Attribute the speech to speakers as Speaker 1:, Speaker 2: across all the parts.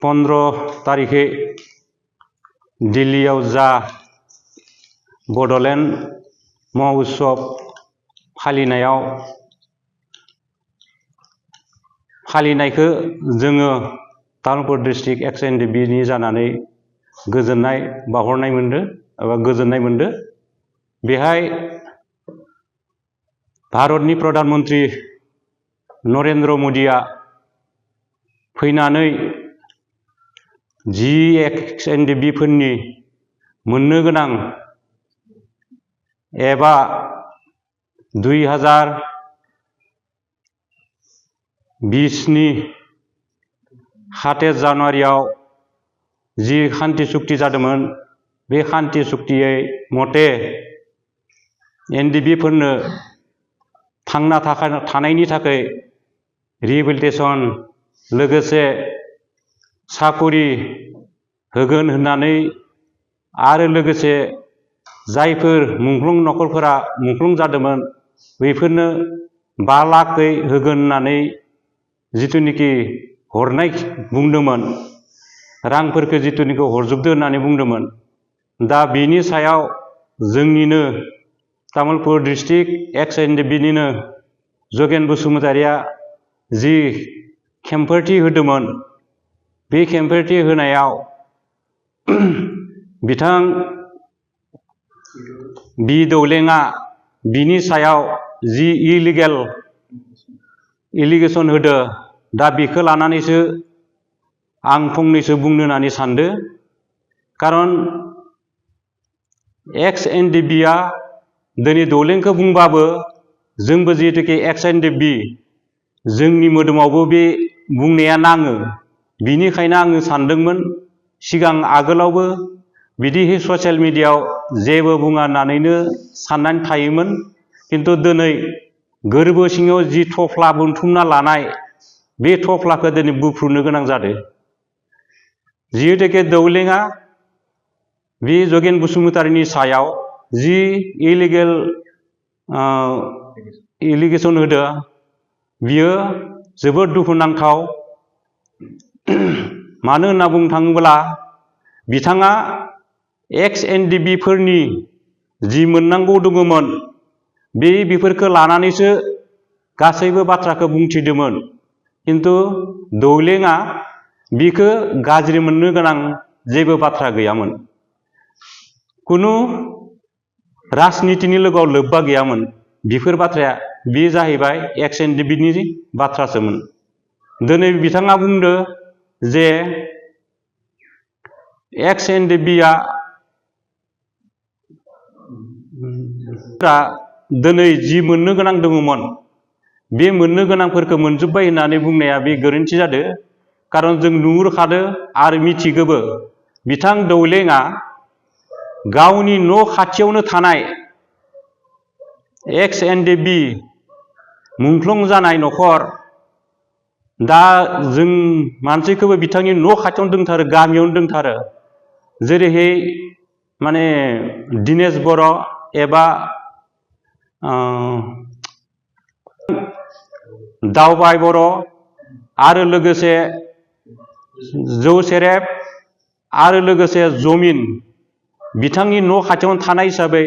Speaker 1: 15 तारिखे दिल्लीयाव जा बड'लेण्ड महोत्सव फालिनायखौ जोङो तामुलपुर डिस्ट्रिक्ट एक्स एनडिपि नि जानानै गोजोननाय बावहरनाय मोनदों एबा गोजोननाय मोनदों। बेहाय भारतनि प्रधानमन्त्री नरेन्द्र मदिया फैनानै जि एक्स एनडिपि फोरनि मोननो गोनां एबा 2020 नि 7 जानुवारियाव जि शान्ति चुक्ति जादोंमोन बे शान्ति चुक्तियै मते एनडिपि फोरनो थांना थानायनि थाखाय रिहेबिलिटेसन लोगोसे साकरि होगोन होननानै आरो लोगोसे जायफोर मुंख्लं नखरफोरा मुंख्लं जादोंमोन बेफोरनो 5 लाखै होगोन होननानै जिथुनिखि हरनाय बुंदोंमोन रांफोरखौ जिथुनिखि हरजोबदो होननानै बुंदोंमोन। दा बेनि सायाव जोंनिनो तामुलपुर डिस्ट्रिक्ट एक्स एनडिपि निनो जगेन बसुमतारिया जि खेंफोरथि होदोंमोन बे खेंफोरथि होनायाव बिथां बि दौलेङा बिनि सायाव जि इलिगेसन होदो दा बेखौ लानानैसो आं फंनैसो बुंनो होननानै सानदों। कारन एक्स एनडिपिआ दिनै दौलेंखौ बुंबाबो जोंबो जिहेतुके एक्स एनडिपि जोंनि मोदोमावबो बे बुंनाया नाङो। बिनिखायनो आङो सानदोंमोन सिगां आगोलावबो बिदि ससियेल मिडियायाव जेबो बुङा होननानैनो साननानै थायोमोन। किन्तु दिनै गोरबो सिङाव जि थफ्ला बोनथुमना लानाय बे थफ्लाखौ दिनै बुफ्रुनो गोनां जादों। जिहेतुके दौलेङा बे जगेन बसुमतारिनि सायाव जि इलिगेसन होदो बियो जोबोद दुखुनांथाव। मानो होनना बुंनो थाङोब्ला बिथाङा एक्स एनडिपि फोरनि जि मोननांगौ दङमोन बेफोरखौ लानानैसो गासैबो बाथ्राखौ बुंथिदोंमोन। किन्तु दौलेङा बिखौ गाज्रि मोननो गोनां जेबो बाथ्रा गैयामोन। कुनु राजनितिनि लोगोआव लोब्बा गैयामोन। बेफोर बाथ्राया बे जाहैबाय एक्स एनडिपि नि बाथ्रासोमोन। दिनै बिथाङा बुंदो जे एक्स एनडिपिआ दिनै जि मोननो गोनां दङमोन बे मोननो गोनांफोरखौ मोनजोब्बाय होननानै बुंनाया बे गोरोन्थि जादों। कारन जों नुहुरखादो आरो मिथिगोबो बिथां दौलेङा गावनि न' खाथियावनो थानाय एक्स एनडिपि मुंख्लं जानाय नखर दा जों मानसिखौबो बिथांनि न' खाथियावनो दंथारो गामियावनो दंथारो। जेरैहाय माने दिनेश बर' एबा दावबाय बर' आरो लोगोसे जौ सेरेब आरो लोगोसे जमिन बिथांनि न' खाथियावनो थानाय हिसाबै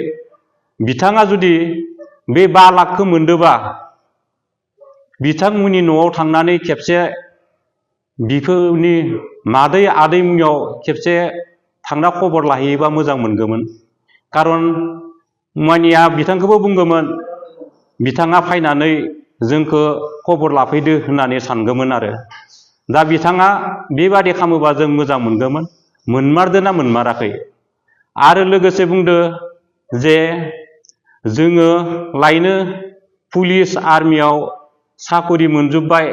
Speaker 1: बिथाङा जुदि बे 5 लाखखौ मोनदोबा बिथांमोननि न'आव थांनानै खेबसे बिफोरनि मादै आदै मुनियाव खेबसे थांना खबर लाहैयोबा मोजां मोनगौमोन। कारन मानिया बिथांखौबो बुंगौमोन बिथाङा फैनानै जोंखौ खबर लाफैदो होननानै सानगौमोन आरो। दा बिथाङा बेबादि खालामोबा जों मोजां मोनगौमोन। मोनमारदों ना मोनमाराखै? आरो लोगोसे बुंदो जे जोङो लायनो पुलिस आर्मियाव साकरि मोनजोब्बाय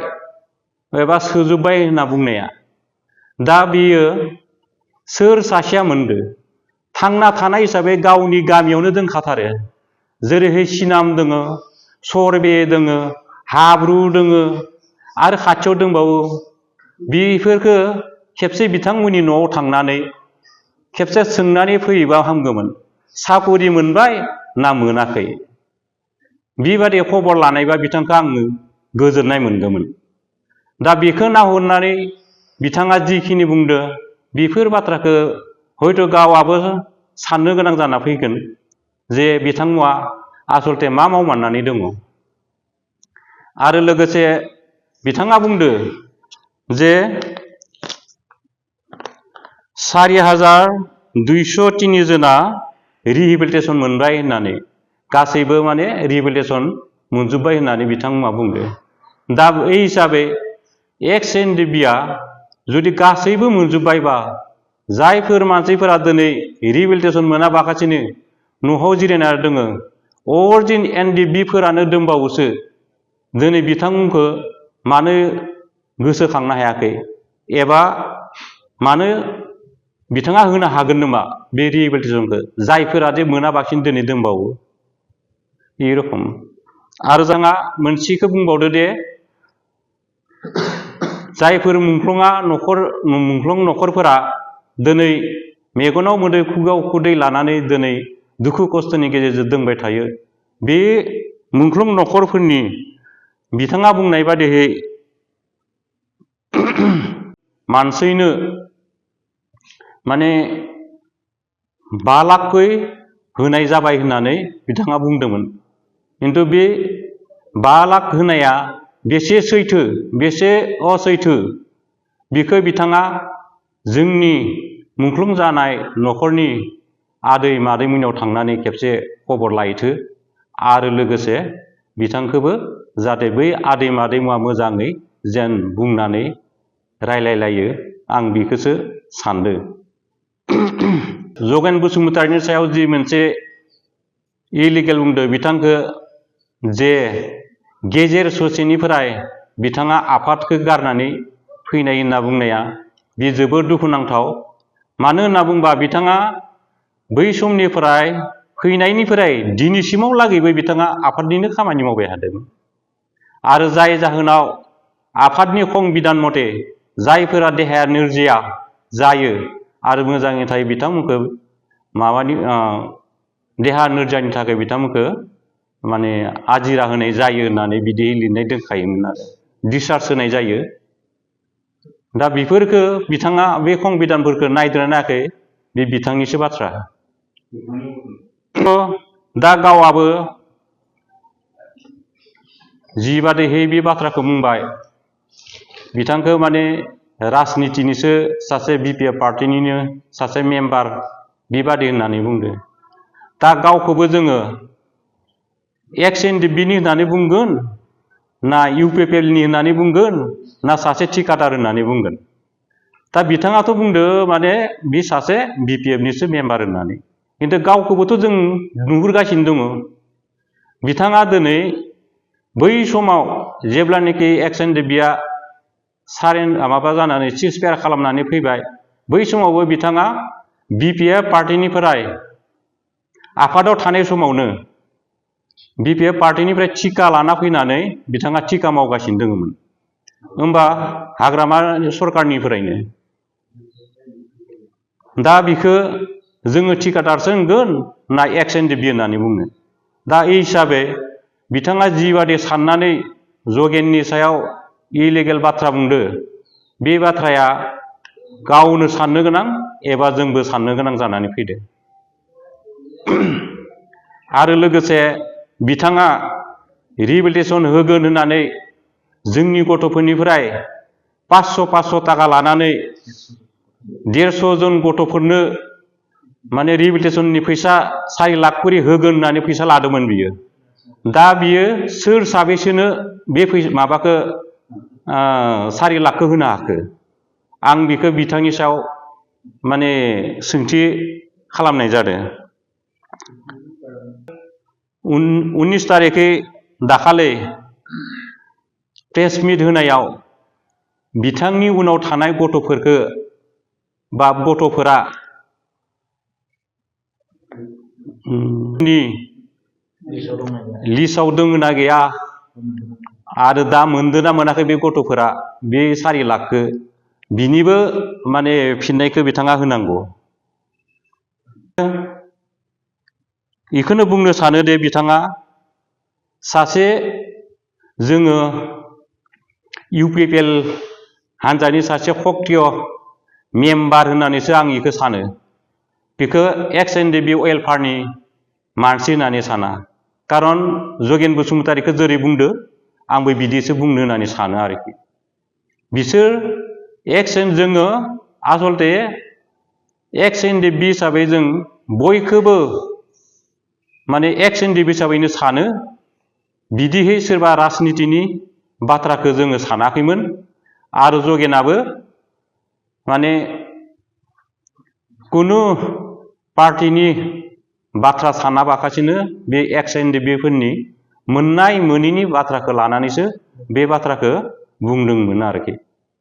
Speaker 1: एबा सोजोब्बाय होनना बुंनाया दा बियो सोर सासेया मोनदो? थांना थानाय हिसाबै गावनि गामियावनो दोनखाथारो। जेरैहाय सिनाम दोङो, सरबे दोङो, हाब्रु दोङो आरो खाथियाव दंबावो। बेफोरखौ खेबसे बिथांमोननि न'आव थांनानै खेबसे सोंनानै फैयोबा हामगौमोन साकरि मोनबाय ना मोनाखै। बेबादि खबर लानायबा बिथांखौ आङो गोजोननाय मोनगौमोन। दा बेखौ नाहरनानै बिथाङा जिखिनि बुंदो बेफोर बाथ्राखौ हयथ' गावाबो साननो गोनां जाना फैगोन जे बिथांमोना आसलते मा मावमारनानै दङ। आरो लोगोसे बिथाङा बुंदो जे 4203 जना रिहेबिलिटेसन मोनबाय होननानै, गासैबो माने रिहेबिलिटेसन मोनजोब्बाय होननानै बिथांमोना बुंदो। दा बै हिसाबै एक्स एनडिबिआ जुदि गासैबो मोनजोब्बायबा जायफोर मानसिफोरा दिनै रिहेबिलिटेसन मोनाबागासिनो न'आव जिरायना दङ, अरिजिन एनडिबिफोरानो दंबावोसो, दिनै बिथांमोनखौ मानो गोसोखांनो हायाखै एबा मानो बिथाङा होनो हागोन नामा बे रिहेबिलिटेसनखौ जायफोरा जे मोनाबासिनो दिनै दंबावो। बे रखम आरो जोंहा मोनसेखौ बुंबावदो दे जायफोर मुंख्लं न'खरफोरा दिनै मेगनाव मोदै खुगायाव खुदै लानानै दिनै दुखु खस्थ'नि गेजेरजों दोंबाय थायो, बे मुंख्लं न'खरफोरनि बिथाङा बुंनाय बादियै मानसिनो माने 5 लाखै होनाय जाबाय होननानै बिथाङा बुंदोंमोन। खिन्थु बे 5 लाख होनाया बेसे सैथो बेसे असैथो बेखौ बिथाङा जोंनि मुंख्लं जानाय न'खरनि आदै मादैमोननाव थांनानै खेबसे खबर लायथो आरो लोगोसे बिथांखौबो जाहाथे बै आदै मादैमोना मोजाङै जेन बुंनानै रायलायलायो, आं बेखौसो सानदों। जगेन बसुमतारिनि सायाव जि मोनसे इलिगेल बुंदो बिथांखौ जे गेजेर ससेनिफ्राय बिथाङा आफादखौ गारनानै फैनाय होनना बुंनाया बे जोबोद दुखुनांथाव। मानो होनना बुंबा बिथाङा बै समनिफ्राय फैनायनिफ्राय दिनैसिमाव लागैबो बिथाङा आफादनिनो खामानि मावबाय थादों। आरो जाय जाहोनाव आफादनि संबिधान मथे जायफोरा देहाया नोरजिया जायो आरो मोजाङै थायो बिथांमोनखौ देहा नोरजियानि थाखाय बिथांमोनखौ माने आजिरा होनाय जायो होननानै बिदि लिरनाय दोनखायोमोन आरो डिसचार्ज होनाय जायो। दा बेफोरखौ बिथाङा बे संबिधानफोरखौ नायदोंना नायाखै बे बिथांनिसो बाथ्रा। दा गावाबो जिबादिहै बे बाथ्राखौ बुंबाय, बिथांखौ माने राजनितिनिसो सासे बिपिएफ पार्टिनिनो सासे मेम्बार बेबादि होननानै बुंदो। दा गावखौबो जोङो एक्स एनडिबिनि होननानै बुंगोन ना इउपिपिएलनि होननानै बुंगोन ना सासे थिकादार होननानै बुंगोन। दा बिथाङाथ' बुंदो माने बे सासे बिपिएफनिसो मेम्बार होननानै, खिन्थु गावखौबोथ' जों नुहुरगासिनो दङ। बिथाङा दिनै बै समाव जेब्लानोखि एक्स एनडिबिआ माबा जानानै सिजफायार खालामनानै फैबाय, बै समावबो बिथाङा बिपिएफ पार्टिनिफ्राय आफादाव थानाय समावनो बिपिएफ पार्टिनिफ्राय टिका लाना फैनानै बिथाङा टिका मावगासिनो दङमोन। होमबा हाग्रामा सरकारनिफ्रायनो दा बिखौ जोङो थिकादारसो होनगोन ना एक्स एनडिबि होननानै बुंनो। दा এই हिसाबै बिथाङा जिबादि साननानै जगेननि सायाव इलिगेल बाथ्रा बुंदो, बे बाथ्राया गावनो साननो गोनां एबा जोंबो साननो गोनां जानानै फैदो। आरो लोगोसे बिथाङा रिहेबिलिटेसन होगोन होननानै जोंनि गथ'फोरनिफ्राय 500 थाखा लानानै 150 जन गथ'फोरनो माने रिहेबिलिटेसननि फैसा 4 लाख करि होगोन होननानै फैसा लादोंमोन बियो। दा बियो सोर साबेसेनो बे माबाखौ 4 लाखखौ होनो हाखो? आं बेखौ बिथांनि सायाव माने सोंथि खालामनाय जादों। 19 तारिखै दाखालि प्रेस मिट होनायाव बिथांनि उनाव थानाय गथ'फोरखौ बा गथ'फोरा लिस्टआव दङ ना गैया आरो दा मोनदों ना मोनाखै बे गथ'फोरा बे 4 लाखखौ, बिनिबो माने फिननायखौ बिथाङा होनांगौ। बेखौनो बुंनो सानो दे बिथाङा सासे जोङो इउपिपिएल हानजानि सासे सक्रिय मेम्बार होननानैसो आं बेखौ सानो। बेखौ एक्स एन डि बि वेलफेयारनि मानसि होननानै साना। कारन जगेन बसुमतारीखौ जेरै बुंदो आंबो बिदिसो बुंनो होननानै सानो आरोखि। बिसोर जोङो आसलते एक्स एन डि बि हिसाबै जों बयखौबो माने एक्स एन डि बि हिसाबैनो सानो। बिदिहै सोरबा राजनितिनि बाथ्राखौ जोङो सानाखैमोन। आरो जगेनाबो माने कुनु पार्टिनि बाथ्रा सानाबाखासिनो बे एक्स एन डि बि फोरनि मोननाय मोनैनि बाथ्राखौ लानानैसो बे बाथ्राखौ बुंदोंमोन आरोखि।